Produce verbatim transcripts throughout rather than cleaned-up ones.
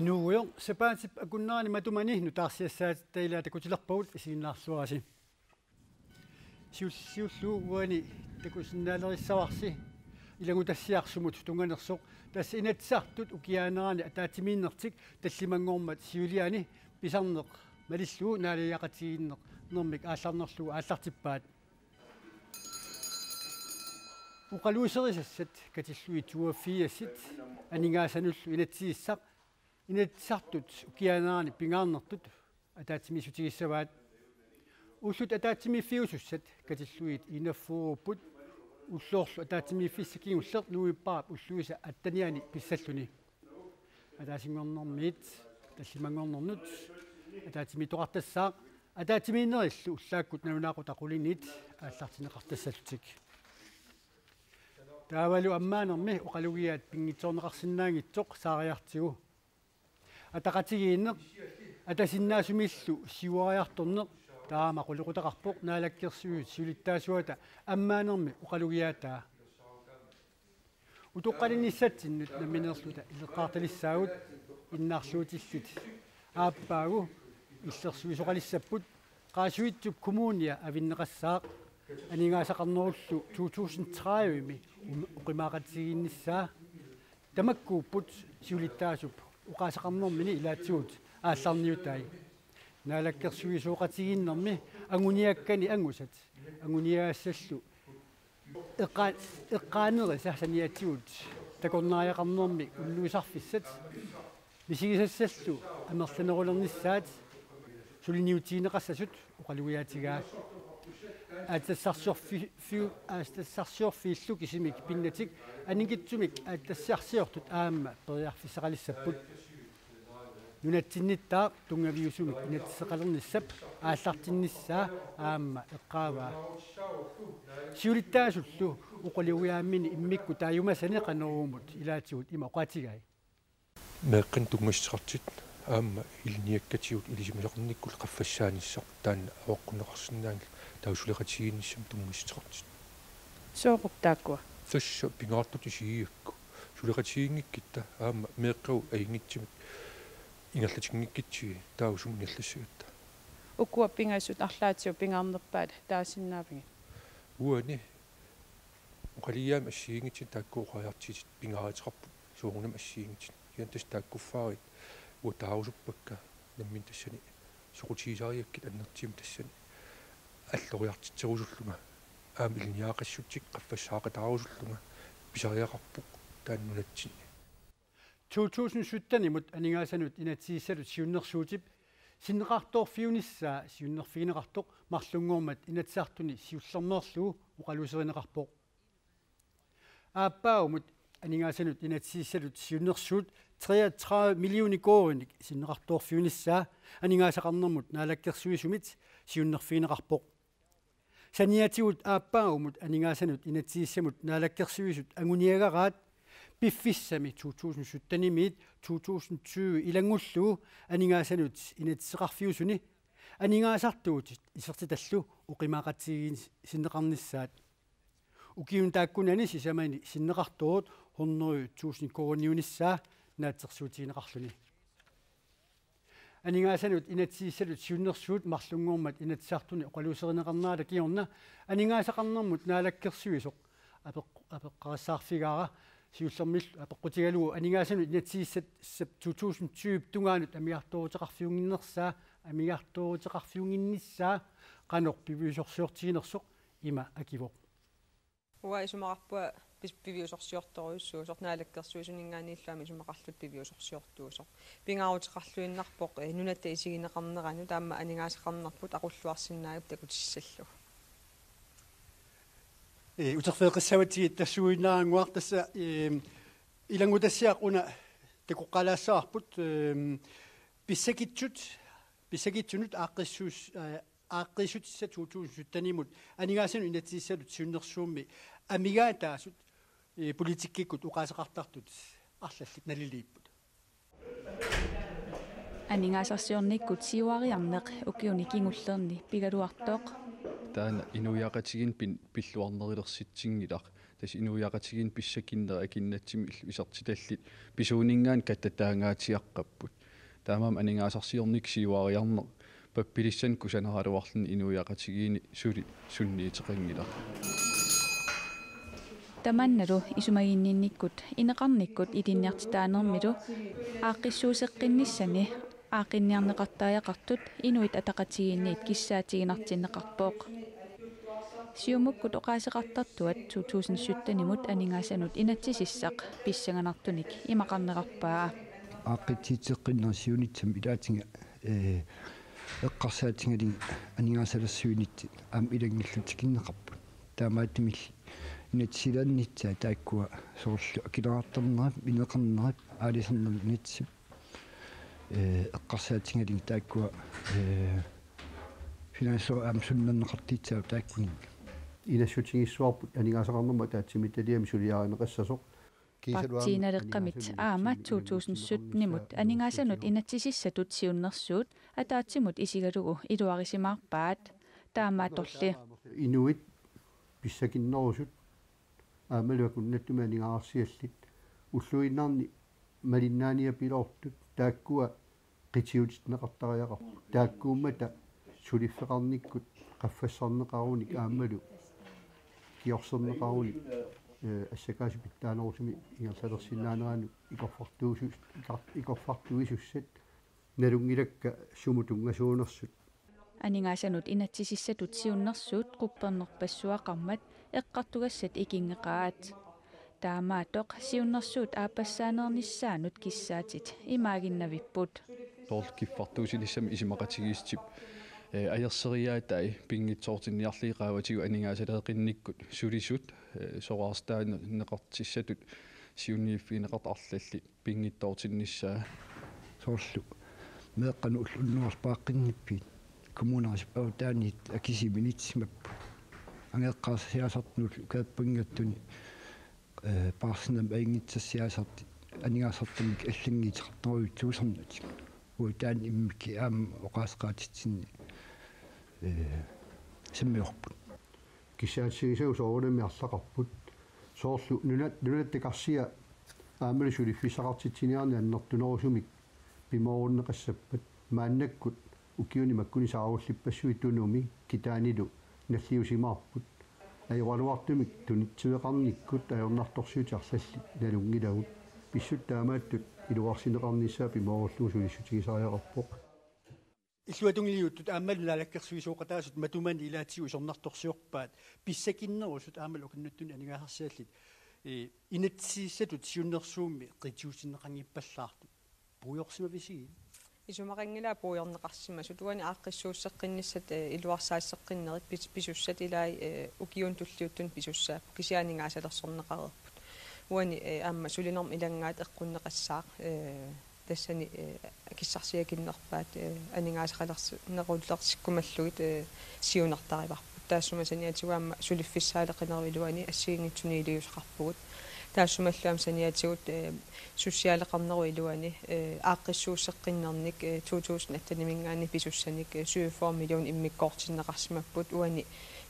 Nuugujoq sapaatip akunnerani matumani nutaarsiassaatitta ilaa takutilerpagut, isiginnaarluarisi. Siulliullugu uani takusinnaalerissavarsi ilanngutassiaq sumut tunnganersoq, tassa Inatsisartut ukiaanerani ataatsimiinnertik tallimanngormat siuliani pisarneq malillugu naalagiaqatigiinnermik aallarnerlugu aallartippaat. Oqaluuserisassat katillugit toogfirsit aningaasanullu inatsisissaq Inatsisartut ukiaanerani pingaarnertut ataatsimiissutigissavaat. Ullut ataatsimiiffiusussat katillugit enogfyrreupput, ulloorlu ataatsimiiffissaq kingulleq novembarip ulluisa atteniani pissalluni. Ataasinngornermiit tallimanngornernut ataatsimiittoqartassaaq, ataatsimiinnerillu ullaakkut nalunaaqutaq qulinit aallartinneqartassallutik. Taavalu ammaanermi oqalugiaat pinngitsoorneqarsinnaanngitsoq saariartigu. Ataqatigiinneq atasinnaasumillu siuariartorneq taama qulequtaqarpoq naalakkersuisut siulittaasuata ammaanermi oqalugiaataa. Utoqqalinissatsinnut nammineerluta ileqqaartalissaagut innarluutillit aappaagu illersuisoqalissapput. Qaasuitsup Kommunia avinneqassaaq aningaasaqarnerullu to tusind tredive-mi um-, oqimaaqatigiinnissaa. Tamakkuupput siulittaasup oqaaseqarnermini ilaatigut aallarniutai. Naalakkersuisooqatigiinnermi anguniakkani angusat anguniagassallu eqqa-, eqqaanerisa saniatigut takornariaqarnermi unnuisarfissat misigisassallu amerlanerulernissaat suliniutigineqassasut oqalugiaatigaa. Aatsitassarsiorfi-, fiu-, aatsitassarsiorfiillu kisimik pinnatik annikitsumik aatsitassarsiortut aamma periarfissaqalissapput. Nunatsinnittaaq tunngaviusumik inatsiseqalernissap aallartinnissaa aamma eqqaavaa. Siulittaasullu oqalugiaammini immikkut taajumasani Qanoruumut ilaatigut ima oqaatigai. Meeqqanik tunngassuteqartut aamma ilinniakkatigut ilisimasaqarnikkut qaffassaanissaq taanna avaqqunneqarsinnaanngilaq, taava suleqatigiinnissamut tunngassuteqartut. Soorup taakkua? Tassa pingaartutut isigigakku. Suleqatigiinngikkitta aamma meeqqavut ajunngitsumik ingerlatinngikkitsigit taava sumut ingerlassagatta. Ukua pingasut arlaatigut pingaarnerpaat taasinnaavigit? Uani oqalugiaamik assigiinngitsunik taakku oqariartuutit pingaaruteqarput soorunami assigiinngitsunik. Kisianni tassa taakkuffaarit uanga taarusuppakka nammineq tassani soqutigisarigakkit annertuumik tassani alloriartitserusullunga aamma ilinniagaqassutsit qaffassaaqataarusullunga pisariaqarpoq taanna nunatsinni. To tusind sytten-imut aningaasanut inatsisissatut siunnersuutip sinneqartoorfiunissaa siunnerfigineqartoq marlunngormat Inatsisartuni siullermeerlugu oqaluuserineqarpoq. Aappaagumut aningaasanut inatsisissatut siunnersuut treogtredive millioner koruuninik sinneqartoorfiunissaa aningaasaqarnermut naalakkersuisumit siunnerfigineqarpoq. Saniatigut aappaagumut aningaasanut inatsisissamut naalakkersuisut anguniagaraat piffissami to tusind sytten-imiit to tusind tyve ilanngullugu aningaasanut inatsiseqarfiusuni aningaasartuutit isertitallu oqimaaqatigiissinneqarnissaat. Ukiuni taakkunani sisamani sinneqartoorut hundrede tusind koruuniunissaa naatsorsuutigineqarluni. Aningaasanut inatsisissatut siunnersuut marlunngormat Inatsisartuni oqaluuserineqarnerata kingorna aningaasaqarnermut naalakkersuisoq apeq-, apeqqarissaarfigaara siullermillu apeqqutigalugu aningaasanut inatsisissatsip to tusind tyve tungaanut amigartooruteqarfiunnginnersaa, amigartooruteqarfiunnginnissaa qanoq piviusorsiortiginersoq ima akivoq. Uanga isumaqarpunga pis-, piviusorsiortorujussuusoq, naalakkersuisuninngaanniillu aamma isumaqarluta piviusorsiortuusoq. Pingaaruteqarluinnarpoq, eh, nunatta isigineqarneranut aamma aningaasaqarnerput aqulluarsinnaagipput takutissallugu. Ee, uterfigeqqissavatsigit tassuuginnarannguaq tassa, ee, ilanngutassiaq una takoqqalaassavarput, ee, pissakitsut, pissakitsunut aaqqissuus-, ee, aaqqiissutissat to tusind sytten-imut aningaasanut inatsisissatut siunnersuummi amigaataasut, ee, politikkikkut oqaaseqartartut arlallit naliliipput. Aningaasarsiornikkut siuariarneq ukiuni kingullerni pigaluartoq. Taanna inuiaqatigiinni pin-, pilluarnerulersitsinngilaq. Tassa inuiaqatigiinni pissakinnerit akinnattumillu isertitallit pisuuninngaanniit kattataangaatsiaqqapput. Taamaammat aningaasarsiornikkut siuariarneq pappilissani kusanaraluarluni inuiaqatigiinni suli sunniuteqanngilaq. Tamannalu isumaginninnikkut ineqarnikkut ilinniartitaanermilu aaqqissuusseqqinnissani aaqqinniarneqartariaqartut Inuit Ataqatigiinniit kissaatiginartinneqarpoq. Siumukkut oqaaseqartartuat to tusind syttenimut aningaasanut inatsisissaq pissanganartunik imaqarnerarpaa. Aaqqissuusseqqinnerit siunissami ilaatigut, ee, eqqarsaatigalugit aningaasalersuinit aamma ilanngullutik tikinneqarput. Taamaattumillu inatsisilaannissaat taakkua soorlu akileraartarnerat, ineqarnerat, aalisarnerat inatsisit, ee, eqqarsaatigalugit taakkua, ee, finanslovi aamma sunnerneqartussaapput taakkununnga. Inassutigissavarput aningaasaqarnermut ataatsimiititaliami suliarineqassasoq. Partiinaleqqamit aamma to tusind syttenimut aningaasanut inatsisissatut siunnersuut ataatsimut isigalugu iluarisimaarpaat. Taamaattorli inuit pissakinnerusut aammalu akunnattumik aningaasarsiallit ulluinnarni malinnaaniapiloortut taakkua qitiutinneqartariaqarput. Taakkuummata suliffeqarnikkut qaffassarneqarunik aammalu kiorserneqarunik, ee, assakaasut pitsaanerusumik ingerlalersinnaaneranut ikorfartuisus-, ikar-, ikorfartuisussat nalunngilakka sumut tunngasuunersut. Aningaasanut inatsisissatut siunnersuut quppernerpassuaqarmat eqqartugassat ikinngeqaat. Taamaattoq siunnersuut aappassaaneernissaannut kissaatit imaaginnavipput. Soorlu kiffartuussinissamut isumaqatigiissutip, ee, ajorseriaatai pinngitsoortinniarlugit qaavatigut aningaasaleeqqinnikkut sulisut, ee, soraarsuarneqartissatut siunniuffigineqartut arlallit pinngitsoortinnissaa. Soorlu meeqqanut ulloq unnuarlu paaqqinnippit kommunerusuppautaaniit akisuminitsimap angajoqqaarsiaasartunut kaappangattuni, ee, paarsinnamik ajunngitsorsiaasartut aningaasartunik allannguuteqartorujussuusarnatik. Uagut taanna immikkut aamma oqaaseqaatitsinni, ee, sammiorput. Kissaatigisagut soorunami arlaqarput. Soorlu nunat-, nunatta karsia aammalu suliffissaqartitsiniarneq annertunerusumik pimoorunneqassappat maannakkut ukiuni makkuni saarullippassuit Tunumi Kitaanilu nalliussimaarput. Ajoraluartumik tunitsiveqarnikkut ajornartorsiutit arlallit nalunngilagut. Pissutsit taamaattut iluarsineqarnissaat pimoorullugu sulissutigisariaqarpoq. Illuatungiliuttut aammalu naalakkersuisooqataasut matumani ilaatigut isornartorsiorpaat pissakinnerusut aammalu akunnattunik aningaasarsiallit, ee, inatsisissatut siunnersuummi qitiutinneqanngippallaartut. Puigorsimavisigit? Isumaqanngilaq puigorneqarsimasut. Uani aaqqissuusseqqinnissat, ee, iluarsaasseqqinnerit pis-, pisussat ilaat, ee, ukiuni tulliuttuni pisussaapput. Kisianni aningaasalersorneqareerput. Uani, ee, aamma sulinermut ilanngaat eqqunneqassaaq, ee, tassani, ee, akissarsiakinnerpaat, ee, aningaasaqalersi-, nerullersikkumallugit, ee, siunertarivarput. Taassuma saniatigut aamma suliffissaaleqinerup iluani assigiinngitsunik iliuuseqarpugut. Taassumalu aamma saniatigut, ee, sussiaaleqarnerup iluani, ee, aaqqissuusseqqinnernik, ee, to tusind atteniminngaanniit pisussanik, ee, syvogfyrre million immikkoortinneqarsimapput uani,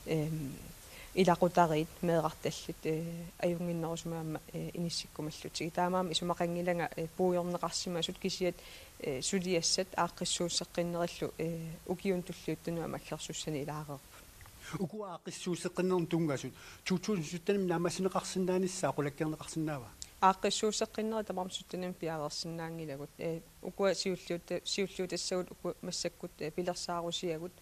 eem, ilaqutariit meerartallit, ee, ajunnginnerusumik aamma, ee, inissikkumallutigit. Taamaammat isumaqanngilanga, ee, puigorneqarsimasut kisiat, ee, suliassat aaqqissuusseqqinnerillu, ee, ukiuni tulliuttuni aamma aggersussanik ilaareerput. Ukua aaqqissuusseqqinnerni tunngasut to tusind syttenimi naammassineqarsinnaanissaa qulakkeerneqarsinnaava? Aaqqissuusseqqinnerit tamarmik syttenimi piareersinnaanngilagut. Ee, ukua siulliuta-, siulliutassagut ukua massakkut, ee, pilersaarusiagut,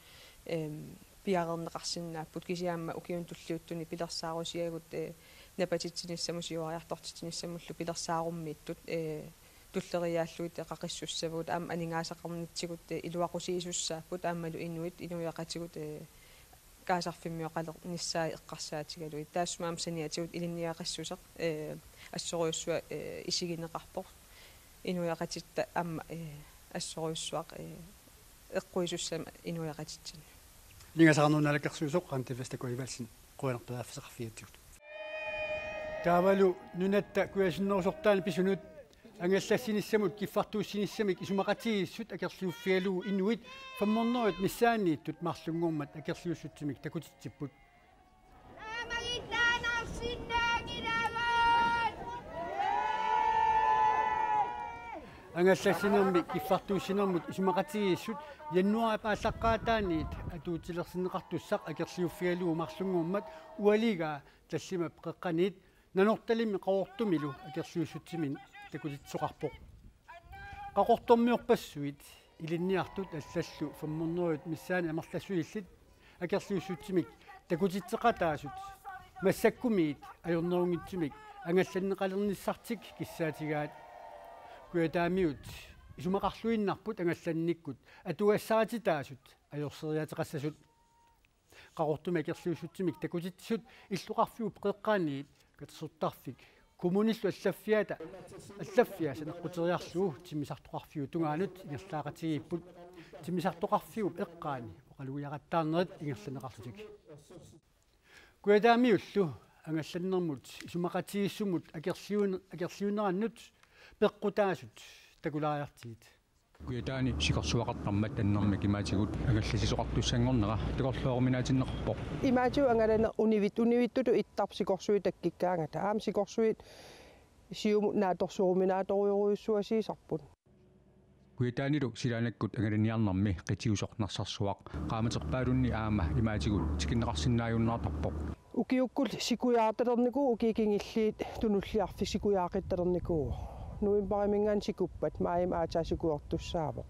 eem, piareerneqarsinnaapput, kisianni aamma ukiuni tulliuttuni pilersaarusiagut, ee, napatitsinissamut siuariartortitsinissamullu pilersaarummiittut, ee, tulleriiaarlugit qaqissussavagut, aamma aningaasaqarnitsigut, ee, iluaqusiisussaapput, aammalu inuit, inuiaqatigut, ee, kaasarfimmioqalernissaat eqqarsaatigalugit. Taassuma aamma saniatigut ilinniagaqissuseq, ee, assorujussuaq, ee, isigineqarpoq. Inuiaqatitta aamma, ee, assorujussuaq, ee, eqquisussamik inuiaqatitsinnut. Aningaasaqarnerup naalakkersuisoq Randi Vestergaard Evaldsen, qujanaq periarfissaqarfigigatsigut. Taavalu Nunatta Kujasinnerusortaani pisunut angallassinissamut kiffartuussinissamik isumaqatigiissut akerliuffigalugu inuit femhundredet missaanniittut marlunngormat akerliussutsimik takutitsipput. Angallassinermi kiffartuussinermut isumaqatigiissut januaarip aallaqqaataaniit atuutilersinneqartussaq akerliuffigalugu marlunngormat ualigaa tallimat peqqaniit Nanortalimmi Qaqortumilu akerliussutsimik takutitsisoqarpoq. Qaqortormiorpassuit ilinniartut allallu fem hundrede missaani amerlasuillit akerliussutsimik takutitseqataasut massakkumiit ajornerunngitsumik angallanneqalernissartik kissaatigaat. Kujataamiut isumaqarluinnarput angallannikkut atugassarititaasut ajorseriaateqassasut. Qaqortumi akerliussutsimik takutitsisut illoqarfiup qeqqaaniit katersortarfik kommunillu allaffiata allaffiata saneqquteriarlugu timmisartoqarfiup tungaanut ingerlaaqatigiipput. Timmisartoqarfiup eqqaani oqalugiaqattaarnerit ingerlanneqarlutik. Kujataamiullu angallannermut isumaqatigiissummut akerliun- akerliunerannut peqqutaasut takulaariartigit. Kujataani sikorsuaqartarmat annermik imaatigut angallassisoqartussanngornera takorlooruminaatinneqarpoq. Imaatigut angalaneq univit- univittutut ittarput sikorsuit takkukkaangata. Aamma sikorsuit siumut naatsorsuuruminaatsorujorujussuasiisarput. Kujataanilu silaannakkut angalaniarnermi qitiusoq Narsarsuaq qaammaterpaalunni aamma imaatigut tikinneqarsinnaajunnaartarpoq. Ukiukkut sikujaartalernikuuvoq, ukiut kingulliit tunulliarfik sikujaaqittalernikuuvoq. Novembarimiingaanniit sikuppat maajimi aatsaat sikujartussaavoq.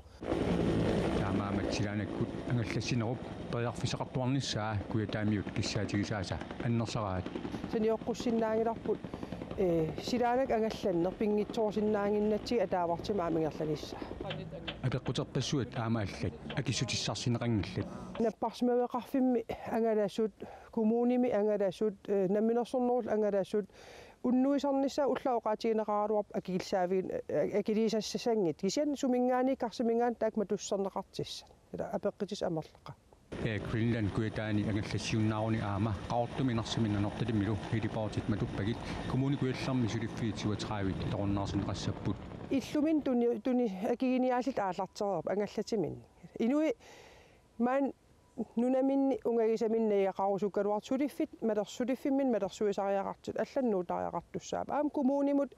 Taamaammat silaannakkut angallassinerup periarfissaqartuarnissaa Kujataamiut kissaatigisaasa annersaraat. Sanioqqussinnaanngilarput, ee, silaannakkut angallanneq pinngitsoorsinnaannginnatsigit ataavartumik aamma ingerlanissaa. Apeqquterpassuit aamma allat akissutissarsineqanngillat. Napparsimmaveqarfimmi angalasut, kommunimi angalasut, ee, namminersornerullu angalasut, unnuisarnissaat ulloq oqaatigineqaraluarpoq akilissaavi-, ee, akiliisassassanngitsut. Kisianni suminngaanniit karsiminngaanniit taakku matussuserneqartussat. Ila apeqqutissat amerlaqaat. Air Greenland Kujataani angallassiunnaaruni aamma Qaqortumi Narsami Nanortalimmilu heliportit matuppagit Kommune Kujallermi suliffiit syvogtredive ilaqarunnaarsinneqassapput. Illuminni tuni-, tuni-, akiginiaallutik aallartereerput angallatiminnik. Inuit maani nunaminni ungagisaminni najugaqarusukkaluartut suliffik maler-, suliffimminni malersuisariaqartut allanut nuuttariaqartussaapput. Aamma kommunimut,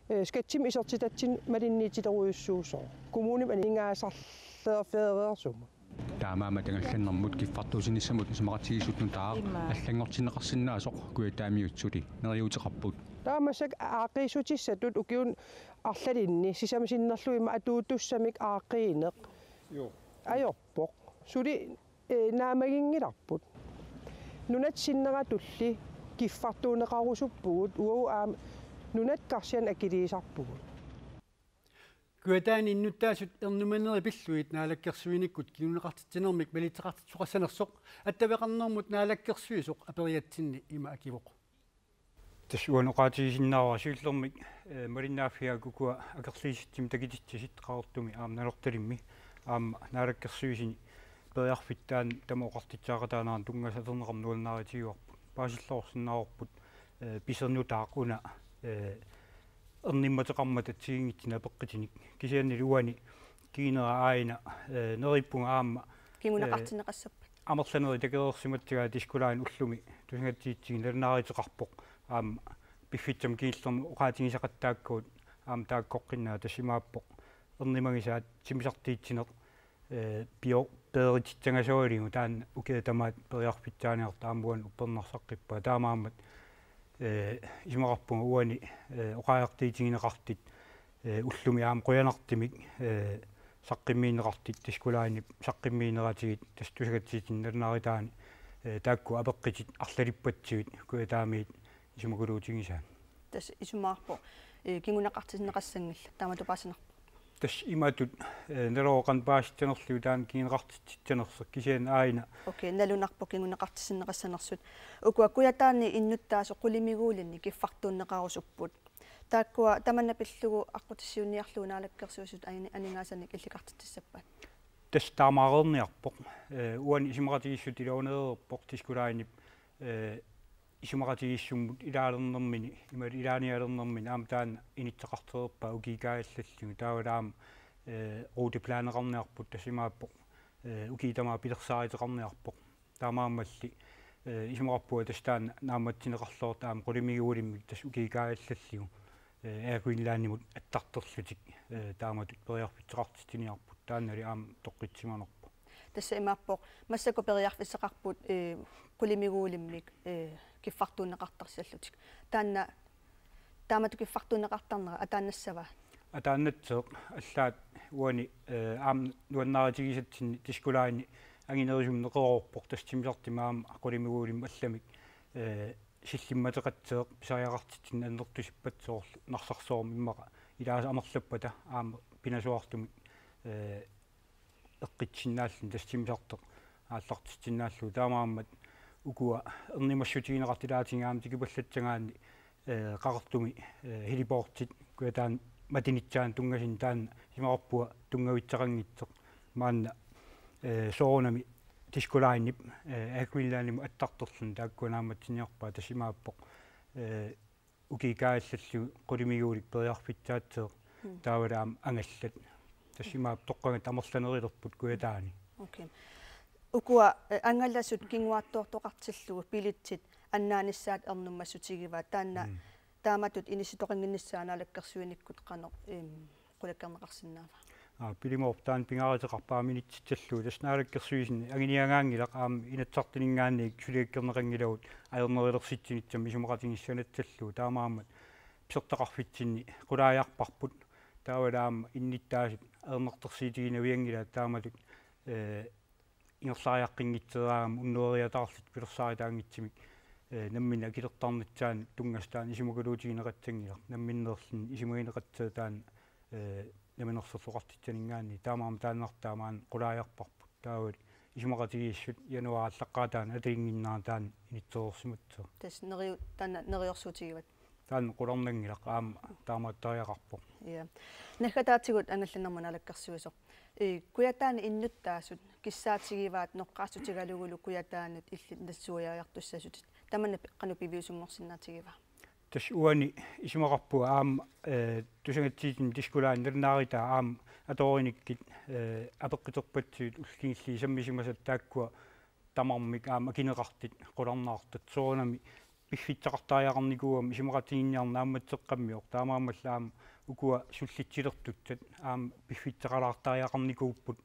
ee, skatsimik isertitatsinnik malinniittilerujussuusoq. Kommunimut aningaasarliorfigereersumut. Taamaammat angallannermut kiffartuussinissamut isumaqatigiissut nutaaq Immaqa. Allanngortinneqarsinnaasoq Kujataamiut suli neriuuteqarput. Taava massakkut aaqqiissutissatut ukiuni arlalinni sisamat sinnerlugit immaqa atuutussamik aaqqiineq. Joo. Ajorpoq. Suli, ee, naammaginngilarput. Nunatta sinneratulli kiffartuunneqarusuppugut uagut aamma nunatta karsianit akiliisarpugut. Kujataani innuttaasut ernumanerit pillugit naalakkersuinikkut kinguneqartitsinermik malitseqartitsisoqassanersoq attaveqarnermut naalakkersuisoq aperiatsinni ima akivoq. Tassa uani oqaatigisinnaavara siullermik, ee, malinnaaffigaakka ukua akerliussutsimik takutitsisit Qaqortumi aamma Nanortalimmi aamma naalakkersuisuni periarfissaq taanna tamaat oqartussaaqataanerannut tunngasut atorneqarneq nuannaarutigaarput. Paasilluarsinnaavarput, ee, pisernutaaq una, ee, ernummateqarmata assigiinngitsunik apeqqutinik. Kisiannili uani kiinera aajuna, ee, neriuppunga aamma, ee, kinguneqartinneqassappat. Amerlanerit takoreersimatsigaat Disko Line ullumi tusagassiuutitigut nalunaaruteqarpoq aamma piffissami kingullermi oqaatigisaqattaakkagut aamma taakkoqqinnaaq tassa imaappoq ernumagisaat timmisartuussineq, ee, pio-, peerititsangasuugalugu taanna ukiut tamaat periarfissaaniarta aamma uani uppernarsaqqippaa taamaammat, ee, isumaqarpunga uani, ee, oqariartuutigineqartut, ee, ullumi aamma qujanartumik, ee, saqqummiunneqartut Disko Linep saqqummiunneratigut tassa tusagassiuutitigut nalunaarutaani, ee, taakku apeqqutit arlalippassuit Kujataamiut isumaguluutigisaat. Tassa isumaqarpoq, ee, kinguneqartinneqassanngillat, taamatut paasinarpoq. Tassa imatut, ee, naluara qanoq paasissanerlugu taanna kinguneqartitsissanersoq kisianni aajuna. Okay, nalunarpoq kinguneqartissinneqassanersut. Ukua Kujataani innuttaasut qulimiguulinni kiffartuunneqarusupput. Taakkua tamanna pillugu aqqutissiuunniarlugu naalakkersuisut ani-, aningaasanik illikartitsissappat. Tassa taamaareerniarpoq. Ee, uani isumaqatigiissut iluaneereerpoq Disko Linep, ee, isumaqatigiissummut ilaalernermini, imaluunniit ilaanialernermini, aamma taanna inisseqartoreerpaa ukiup kaajallallugu. Taavalu aamma, ee, ruteplaneqarniarput tassa imaappoq, ee, ukiut tamaat pilersaaruteqarniarpoq. Taamaammalli, ee, isumaqarpunga tassa taanna naammassineqarluartoq aamma qulimiguulimmik tassa ukiup kaajallallugu. Air Greenlandimut attartorlutik taamatut periarfissaqartitsiniarput, taannali aamma toqqitsimanerpoq. Tassa imaappoq, massakkut periarfissaqarput qulimiguulimmik kiffartuunneqartarsallutik. Taanna taamatut kiffartuunneqartarnera ataannassava? Ataannasseq. Allaat uani aamma nuannaarutigisatsinni Disko Line anginerusumik neqeroorpoq, tassa timmisartumik aamma qulimiguulimmik allamik sillimmateqasseq pisariaqartitsinni annertusippassuit soorlu Narsarsuarmi immaqa ilaasa amerlappata aamma pinasuartumik eqqissinnaalluni tassa timmisartoq aallartissinnaallugu. Taamaammat ukua ernumassutigineqartut ilaatigut aamma tikipallassagaanni qaqortumi heliportit Kujataani matunissaanut tunngasuni taanna isumaqarpunga tunngavissaqanngitsoq. Maanna soorunami Disko Linep Air Greenlandimut attartorluni taakkua naammassiniarpaat, tassa imaappoq ukiut kaajallallugu qulimiguulik periarfissaatseq taavalu aamma angallat. Tassa imaappoq toqqagassat amerlanerulerput Kujataani. Okay. Ukua angalasut kinguaattoortoqartillugu billetsit annaanissaat ernumassutigivaat, taanna taamatut inissitoqannginnissaa naalakkersuinikkut qanoq qulakkeerneqarsinnaava? Aa, Pilimooq, taanna pingaaruteqarpoq aamma inississallugu. Tassa naalakkersuisuni anguniagaanngilaq aamma Inatsisartuninngaanniit suliakkerneqanngilagut ajornerulersitsinitsiamik isumaqatigiissanassallugu. Taamaammat pisortaqarfitsinni qulaajarparput. Taavalu aamma innuttaasut ajornartorsiutiginavianngilaat taamatut ingerlariaqqinngitsoorami unnueriataarlutik pilersaarutaanngitsumik namminneq akilertarnissaanut tunngasut taanna isumagaluutigineqassanngilaq, namminneerluni isumagineqassaaq taanna namminersorluartitsininngaanniit. Taamaammat taannartaa maanna qulaajarparput. Taavalu isumaqatigiissut januaarip aallaqqaataani ataginnginnera taanna inissereersimassaaq. Tassa neriu-, taanna neriorsuutigivat. Taanna qularnanngilaq aamma taamaattariaqarpoq. Ja. Naggataatigut angallannermut naalakkersuisoq. Kujataani innuttaasut kissaatigivaat noqqaassutigalugulu Kujataanut illit nassuiariartussasutit. Tamanna qanoq piviusunngorsinnaatigivaa? Tassa uani isumaqarpunga aamma tusagassiuutini Disko Line nalunaarutaat aamma atoorinikkut apeqquterpassuit ullut kingulliit sammisimasat taakkua tamarmik aamma akineqartut qularnaartut soorunami piffissaqartariaqarnikuugami isumaqatigiinniarneq naammasseqqammivoq, taamaammallu aamma ukua sullissilertussat aamma piffissaqalaartariaqarnikuupput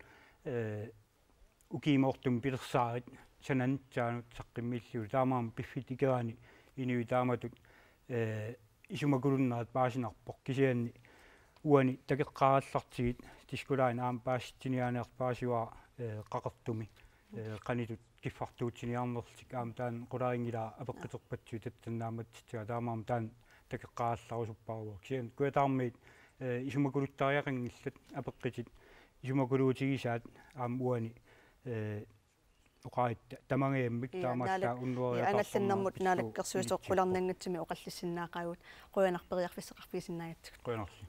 ukiumoortumik pilersaarutit sananissaannut saqqummiillugit, taamaammat piffissap ikerani inuit taamatut isumakulunnerat paasinarpoq, kisianni uani takoqqaarallartigit Disko Line aamma paasitsiniaaneq paasivara qaqortumi qanoq ittut kiffartuussiniarnerlutik, aamma taanna qularinngilaa apeqquterpassuit tassani naammassissagaa, taamaammat taanna takoqqaarallarusupparuvoq. Kisianni Kujataarmiut isumakuluttariaqanngillat, apeqqutit isumakuluutigisaat aamma uani oqarit tamangajammik. Ja, taamaallaat naalak-, unnueriataartarnerat ja, angallannermut pissuit naalakkersuisoq ilitsipput. Qularnanngitsumik oqallissinnaaqaagut, qujanaq periarfissaqarfigisinnaagatsigut. Qujanarlu.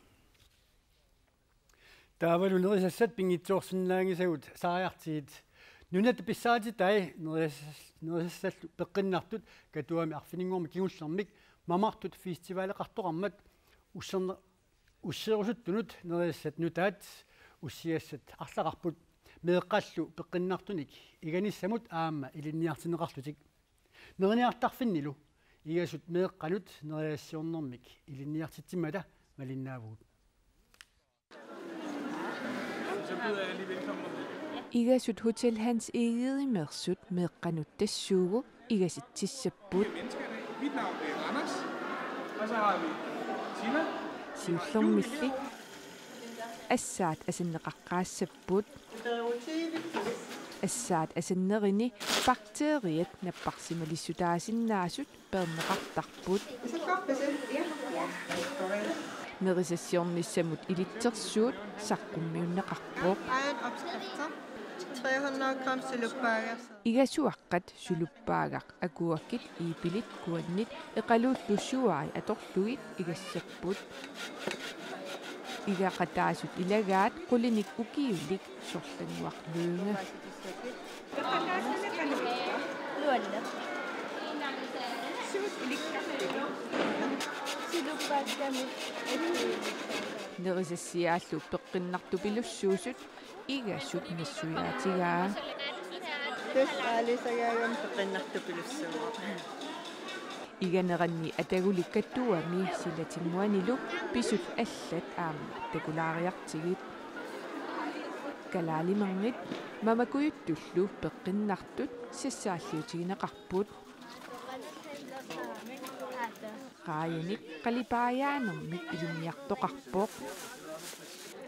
Taavalu nerisassat pinngitsoorsinnaanngisagut saariartigit. Nunatta pissaatitai nerisassas-, nerisassallu peqqinnartut Katuami arfininngormat kingullermik Mamartut festivaleqartoqarmat usserne-, usserusuttunut nerisassat nutaat ussiassat arlaqarput meeqqallu peqqinnartunik iganissamut aamma ilinniartinneqarlutik. Neriniartarfinnilu igasut meeqqanut nerisassiornermik ilinniartitsimmata malinnaavugut. Igasut Hotel Hans Egedemiirsut meeqqanut tassuugu igasitsissapput. Mit navn er Anders, og så har vi Tina. Siullermilli assaat asanneqaqqaassapput. Assaat asannerini bakteriat napparsimalissutaasinnaasut peerneqartarput. Nerisassiornissamut ilitsersuut saqqummiunneqarpoq. Egen opskrifter. Tre hundrede gram sølvbakker. Igasuaqqat sølvbakker agurkit, iipilit, kuannit eqaluullu suai atorlugit igasserput. Igaqataasut ilagaat qulinik ukiulik Sorlannguaq Lynge. Nerisassiaallu peqqinnartupilussuusut igasut nassuiaatigaa. Tassa aalisagaagami peqqinnartupilussuuvoq. Iganeranni Ataguli Katuami silatinnguanilu pisut allat aamma takulaariartigit. Kalaalimernit Mamakujuttullu peqqinnartut sassaalliutigineqarput. Raajanik qalipaajaanermik ilinniartoqarpoq.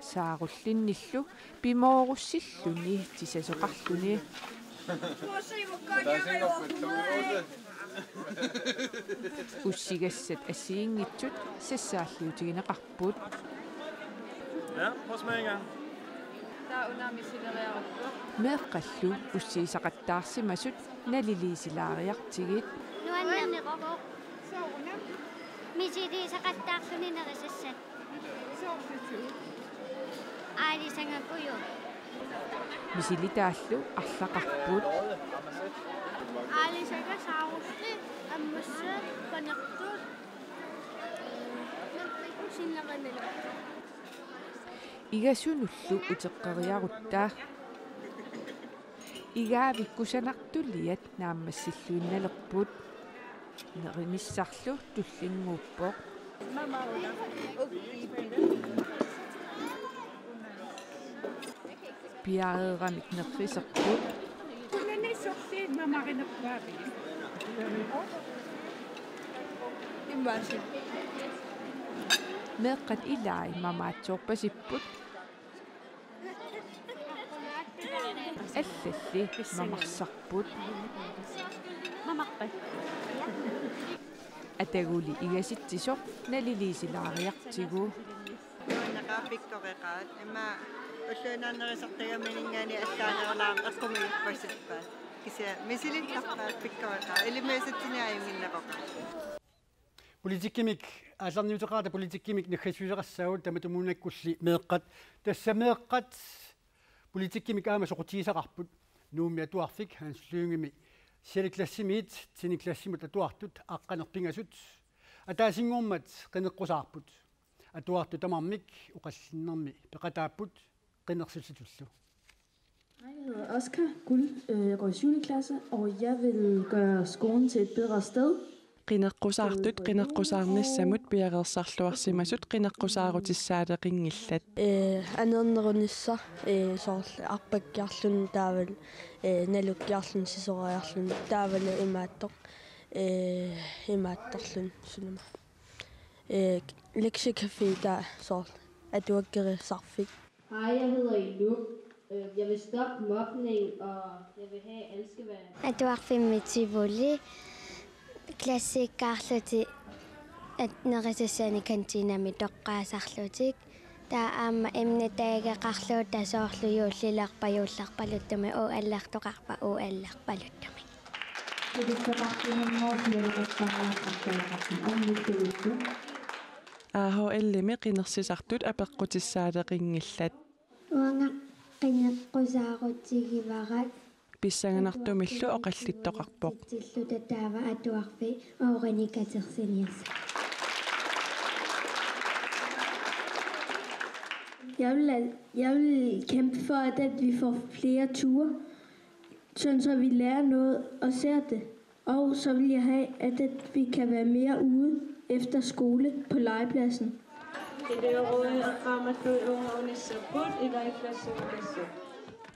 Saarullinnillu pimoorussilluni tisasoqarluni. Ussigassat assigiinngitsut sassaalliutigineqarput. Ja, prøv at smage en gang. Meeqqallu ussiisaqattaarsimasut naliliisilaariartigit. Nuannerpoq. Misiliisaqattaarluni nerisassat. Aalisagakuju. Misilitaallu arlaqarput. Aalisagaq, saarulli, ammassat, panertut, sinnaqanila. Igasunullu uteqqeriarutta. Igaavi kusanartuliat naammassilluinnalerput. Nerinissarlu tullinnguuppoq. Piareeramik nerriserput. Meeqqat ilaat mamaatsoorpasipput. Allalli mamarsarput. Ataguli igasitsisoq naliliisilaariartigu. Nuanneqaaq pikkoreqaat. Immaqa ulluinnarnerisartagamininngaanniit allaanerulaarneq eqqumiippassippaat. Kisianni misilittarpaat pikkoreqaat. Ilimagisatsinnit ajunnginneqaat. Politikkimik aallarniuteqarata, politikkimik naggassiuteqassaagut tamatumuunnakkulli meeqqat. Tassa meeqqat politikkimik aamma soqutigisaqarput. Nuummi atuarfik Hans Lyngemi sjette klassimiit tiende klassimut atuartut aqqaneq-pingasut ataasinngormat qineqqusaarput. Atuartut tamarmik oqallinnermi peqataapput qinersissutullu. Jeg hedder Oscar Guld. Øh, jeg går i syvende klasse, og jeg vil gøre skolen til et bedre sted. Qineqqusaartut qineqqusaarnissamut piareersarluarsimasut qineqqusaarutissaaleqinngillat. Ee, aneernerunissaq, ee, soorlu arpakkiarluni taavalu, ee, nalukkiarluni sisoriarluni taavalu imaattoq, ee, imaattorluni sunama. Ee, lektiecafé taava soorlu atuakkerisarfik. Hej, jeg hedder Inuk. Øh, jeg vil stoppe mobning, og jeg vil have, at alle skal være... Atuarfimmi Tivoli, klassikkaarlutik at-, nerisassanik kantiinami toqqaasarlutik. Taava aamma emnetaageqarluta soorlu juullilerpat juullerpaluttumik uallertoqarpat uallerpaluttumik. A H L-imi qinersisartut apeqqutissaaleqinngillat. Uanga qineqqusaarutigivara. Pissanganartumillu oqallittoqarpoq. Tilluta taava atuarfik oorani katersiniassaq. Jeg vil, jeg vil kæmpe for, at, at vi får flere ture, sådan så vi lærer noget og ser det. Og så vil jeg have, at, at vi kan være mere ude efter skole på legepladsen.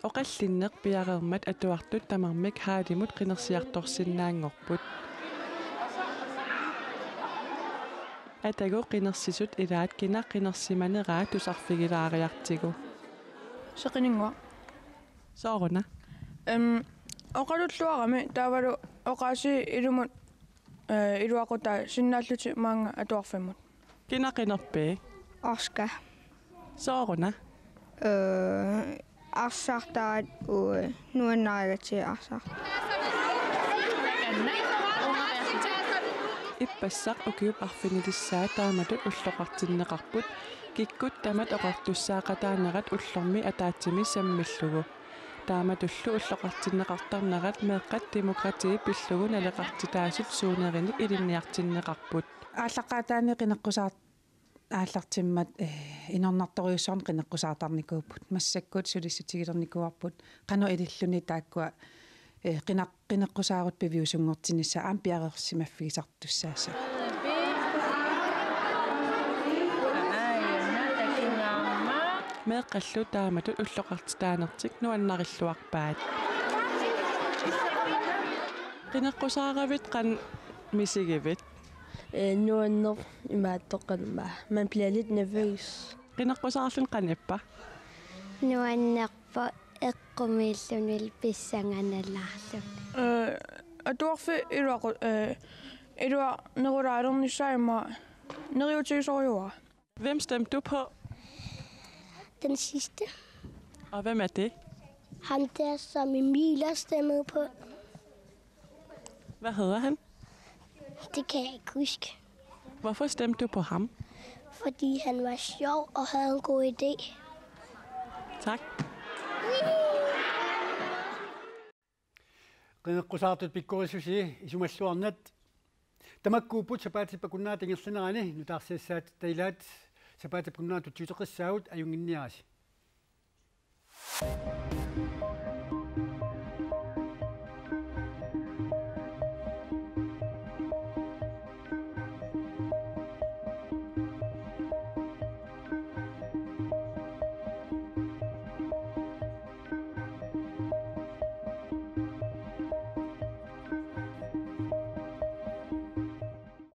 Oqallinneq piareermat atuartut tamarmik haalimut qinersiartorsinnaanngorput. Atagu qinersisut ilaat kina qinersimaneraa tusarfigilaariartigu. Seqininnguaq. Sooruna? Em, oqalulluarami taavalu oqaasii ilumut, eh, iluaqutaa sinnaallutik maanga atuarfimmut. Kina qinerpii? Arska. Sooruna? Eh, arsartaat uu nuannarigatsigu arsartaat. Ippassaq ukiup arfinilissaa taamatut ulloqartinneqarput, kikkut tamat oqartussaaqataanerat ullormi ataatsimi sammillugu. Taamatullu ulloqartinneqartarnerat meeqqat demokrati pillugu naleqartitaasut suunerinik ilinniartinneqarput. Aallaqqaataani qineqqusaar-, aallartimmat, eh, inornartorujussuarnik qineqqusaartarnikuupput. Massakkut sulissutigilernikuuarput. Qanoq ililluni taakkua Ee, qinaq-, qineqqusaarut piviusunngortinnissaa aamma piareersimaffigisartussaasoq. Meeqqallu taamatut ulloqartitaanertik nuannarilluarpaat. Qineqqusaaravit qanoq misigivit? Ee, nuanneq imaattoq qanoq, man bliver lidt nervøs. Qineqqusaarluni qanoq ippa? Nuannerpoq eqqumiilluni pissanganalaarluni. Øh, atuarfik iluaqu-, øh, iluarnerulaalernissaa immaqa neriuutigisorujussuuara. Hvem stemte du på? Den sidste. Og hvem er det? Ham der, som Emil har stemmet på. Hvad hedder han? Det kan jeg ikke huske. Hvorfor stemte du på ham? Fordi han var sjov og havde en god idé. Tak. Qineqqusaartut pikkorissusi isumalluarnat tamakkuupput sapaatip akunnerata ingerlanerani. Nutaarsiassat ilaat sapaatip akunnerata tutsiuteqqissaagut, ajunnginniarisi.